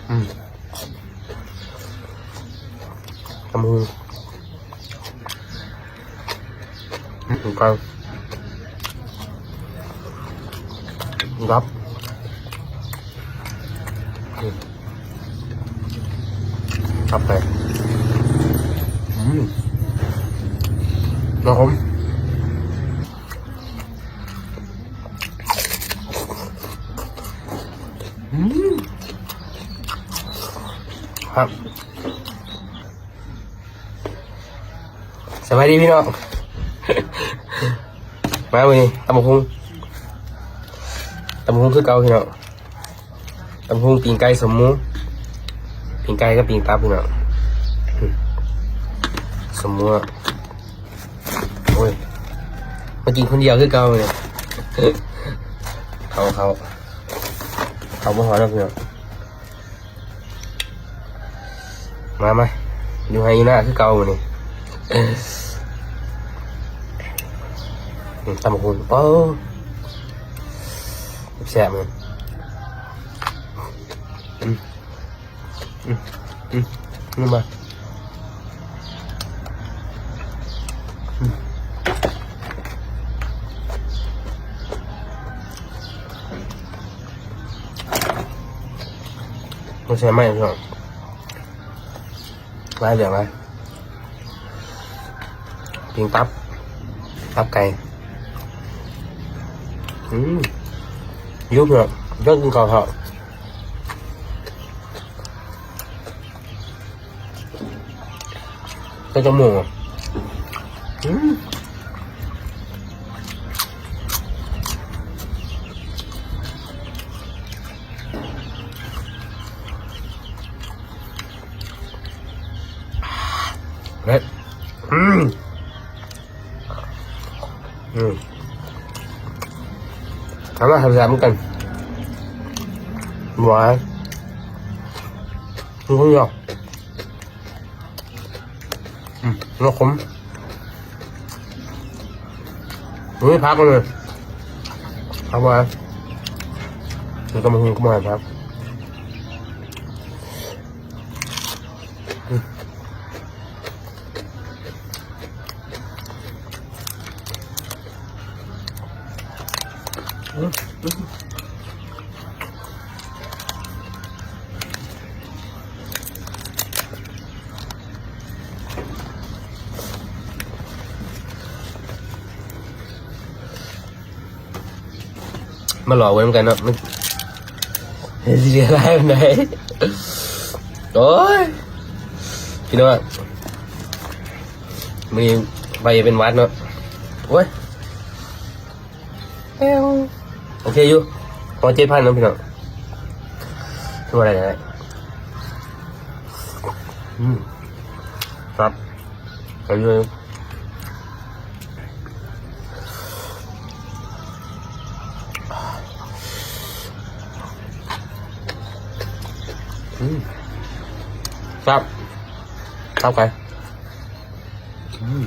ອືມ ຕຳບັກຫຸ່ງ ອືມ ໄກ່ ກັບ ອືມ ກັບໄກ່ ອືມ ລະຄົມ ອືມ ຄັບ ສະບາຍດີພີ່ນ້ອງ ມາມື້ນີ້ຕຳບັກຫຸ່ງ ຕຳບັກຫຸ່ງຄືເກົ່າພີ່ນ້ອງ ຕຳບັກຫຸ່ງ ປີ້ງໄກ່ ສົ້ມໝູ ປີ້ງໄກ່ກັບປີ້ງຕັບພີ່ນ້ອງ ສົ້ມໝູ ໂອ້ຍ ມາກິນຄົນດຽວຄືເກົ່າເລີຍ ເຂົ້າ ເຂົ້າ ເຂົ້າບໍ່ຮອດແລ້ວພີ່ນ້ອງ ມາ ມາ ຢູ່ໄຮ່ຢູ່ນາຄືເກົ່າມື້ນີ້ ອືມ ຕຳບັກຫຸ່ງ ໂອ້ ແຊບໆ ເລີຍ ອືມ ອືມ ອືມ ລົງມາ ອືມ ບໍ່ໃສ່ໄມ້ ພີ່ນ້ອງ ຫຼາຍເລື່ອງຫຼາຍ ປີ້ງຕັບ ຕັບໄກ່ ອືມ ຫິວ ພີ່ນ້ອງ ຢາກກິນເຂົ້າເທົາະ. ໃສ່ຈັກໂມງອະ? ອືມ ເຜັດ ອືມ ອືມ ເອົາລະ ແຊບໆ ນຳກັນ ຫວານ ມັນຄົງເນາະ. ອືມ ລວກຂົມ ບໍ່ມີຜັກເລີຍ ຜັກບໍ່ ຄືຕຳບັກຫຸ່ງກໍບໍ່ໃຫ້ຜັກ ອືມ ອືມ ອືມ. ມາຫຼໍ່ເບິ່ງນຳກັນເນາະ ມັນຊິເຫຼືອຫຼາຍປານໃດ. ໂອ້ຍ ພີ່ນ້ອງ ມື້ນີ້ໄປເປັນຫວັດເນາະ ໂອ້ຍ. ໂອເຄຢູ່ ພໍເຈັດພັນເນາະພີ່ນ້ອງ ຖືວ່າໄດ້ ໄດ້ ອືມ ຄັບ ໄປເລີຍ ອືມ ຄັບ ຄັບໄກ່ ອືມ.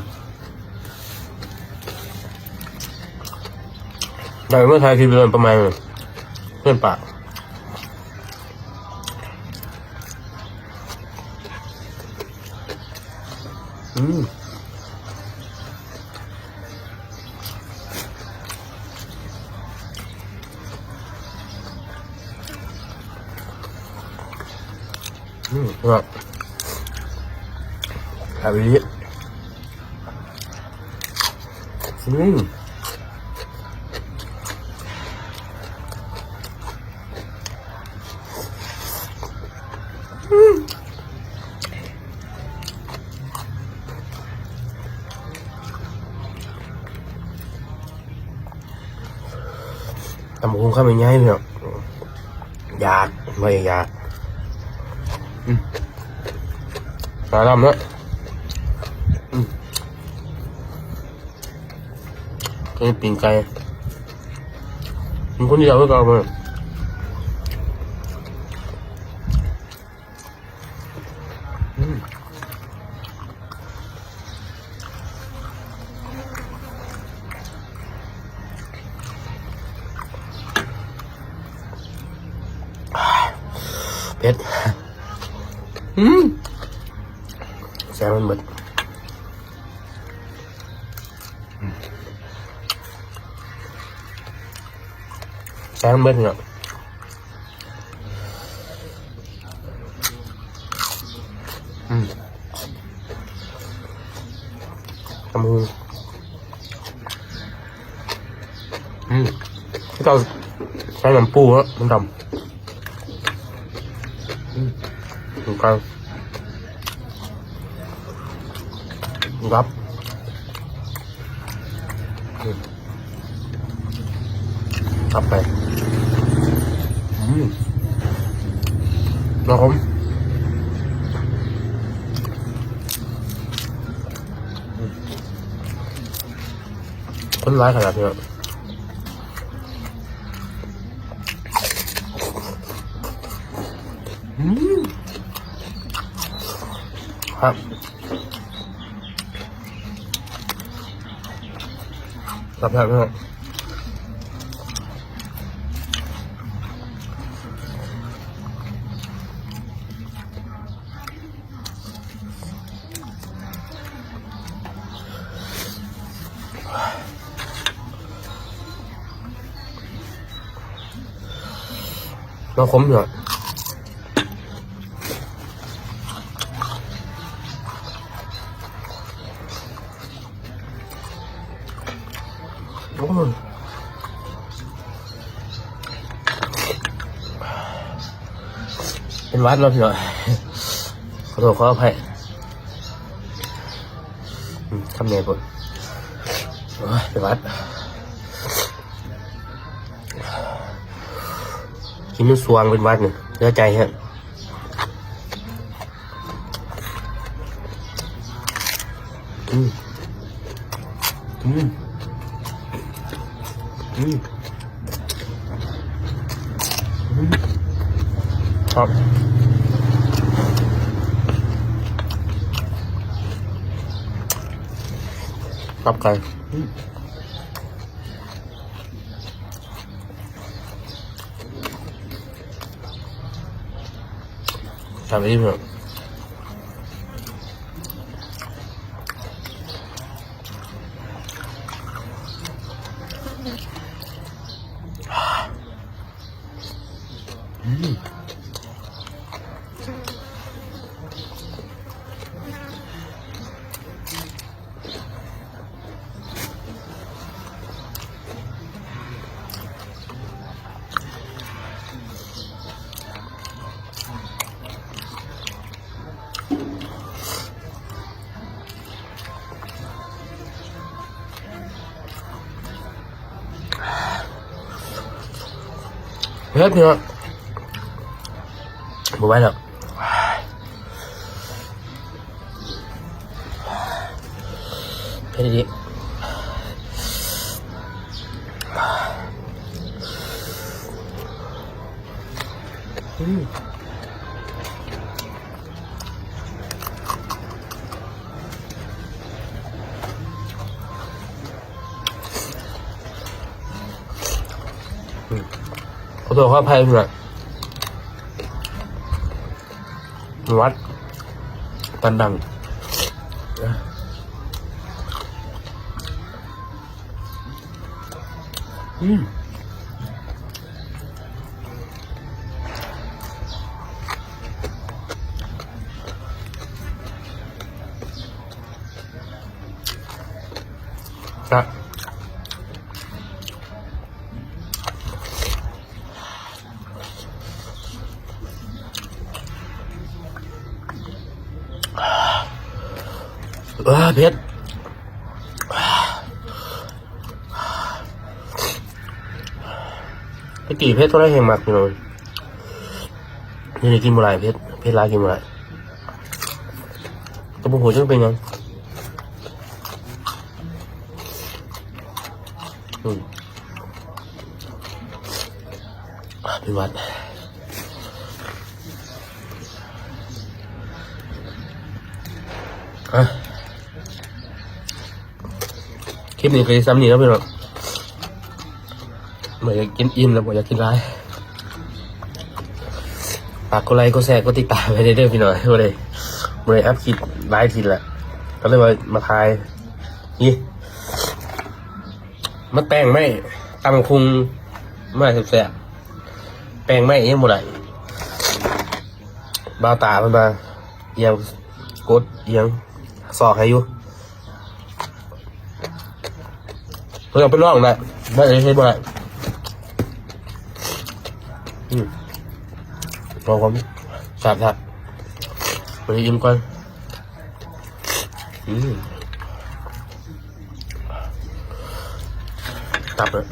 ໄດ້ມາຖ່າຍຄລິບເລື່ອງປະມານເພື່ອນປາກ ອືມ ອືມ ຄັບ ຄັບອີ່ຫຼີ. ອືມ ອືມ ຕຳບັກຫຸ່ງຄຳໃຫຍ່ໆ ພີ່ນ້ອງ. ຢາກ ບໍ່ຢາກ ອືມ ຕາດຳເນາະ ອືມ ເປັນປີ້ງໄກ່ ມັນຄົນດຽວຄືເກົ່າເບິ່ງ ອືມ. ອ່າ ເຜັດ ອືມ ແຊງມັນເບິດ ແຊງມັນເບິດເນາະ. ອືມ ຕຳບັກຫຸ່ງ ອືມ ເຂົາເຈົ້າໃສ່ນ້ຳປູເນາະ ມັນດຳ ອືມ ເຂົ້າກັນ ກັບ ອືມ ກັບໄປ ອືມ ໜໍ່ຂົມ ຄົນຫຼາຍຂະໜາດນີ້ເນາະ ອືມ ຄັກ. ແຊບໆ ເນາະ ໜໍ່ຂົມເນາະ. ໂອ້ຍ ເປັນຫວັດເນາະພີ່ນ້ອງ ຂໍໂທດຂໍອະໄພ ອືມ ຄຳໃຫຍ່ໂພດ ໂອ້ຍ ເປັນຫວັດ ກິນຈົນສ່ວງ ເປັນຫວັດນີ້ ເຫຼືອໃຈແຮງ. ອືມ ອືມ ອືມ ອືມ ຄັບ ຕັບໄກ່ ອືມ. ແຊບອີ່ຫຼີເນາະ ອືມ. ເຜັດເນາະ ບໍ່ໄຫວແລ້ວ. ເຜັດອີ່ຫຼີ ອືມ ອືມ ຂໍໂທດຂໍອະໄພເນາະ. ຫວັດ ຕອນດັງ ອືມ ແຊບ. ເອີ ເຜັດ ແຕ່ກີ້ເຜັດເທົ່າໃດແຮ່ງມັກ ພີ່ນ້ອງ ດຽວນີ້ກິນບໍ່ໄດ້ ເຜັດ ເຜັດຫຼາຍກິນບໍ່ໄດ້ ກໍບໍ່ຮູ້ຈັກເປັນຫຍັງ ອືມ. ເປັນຫວັດ ອະ ຄລິບນີ້ກໍຊິສ່ຳນີ້ເນາະພີ່ນ້ອງ ບໍ່ຢາກກິນອີ່ມແລ້ວ ບໍ່ຢາກກິນຫຼາຍ ໄປ ຝາກກົດໄລ ກົດແຊ ກົດຕິດຕາມໄວ້ເດີພີ່ນ້ອງ. ບໍ່ໄດ້ ບໍ່ໄດ້ອັບຄລິບຫຼາຍທິດລະ ກໍເລີຍວ່າມາຖ່າຍ. ນີ້ ມັນແປງໄມ້ ຕຳບັກຫຸ່ງ ມາແຊບໆ. ແປງໄມ້ຍັງບໍ່ໄດ້ ບ່າວຕາເພິ່ນວ່າ ອີຫຍັງ ກົດອີຫຍັງ ຊອກໃຫ້ຢູ່. ເພິ່ນເອົາໄປລອງນະ ໄດ້ເຮັດບໍ່ໄດ້. ອືມ ລອງກ່ອນ ແຊບໆ. ໄປອີ່ມກ່ອນ. ອືມ ຕັບເລີຍ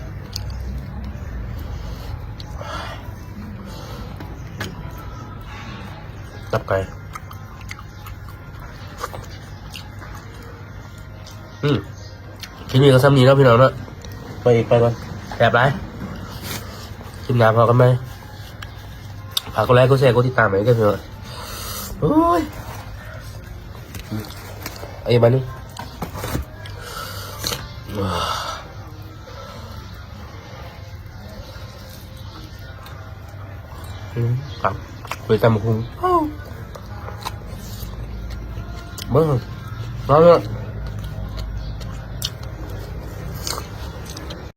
ຕັບໄກ່. ອືມ ຄລິບນີ້ກໍສ່ຳນີ້ເນາະພີ່ນ້ອງເນາະ. ໄປອີກ ໄປກ່ອນ ແຊບຫຼາຍ. ຄລິບໜ້າພໍ້ກັນໃໝ່. ຝາກກົດໄລ ກົດແຊ ກົດຕິດຕາມໃຫ້ເດີພີ່ນ້ອງ. ໂອ້ຍ ເອົາອີກບາດໜຶ່ງ. ອືມ ຄັກ ໄປຕຳບັກຫຸ່ງ. ເບິ່ງ ລອງເນາະ.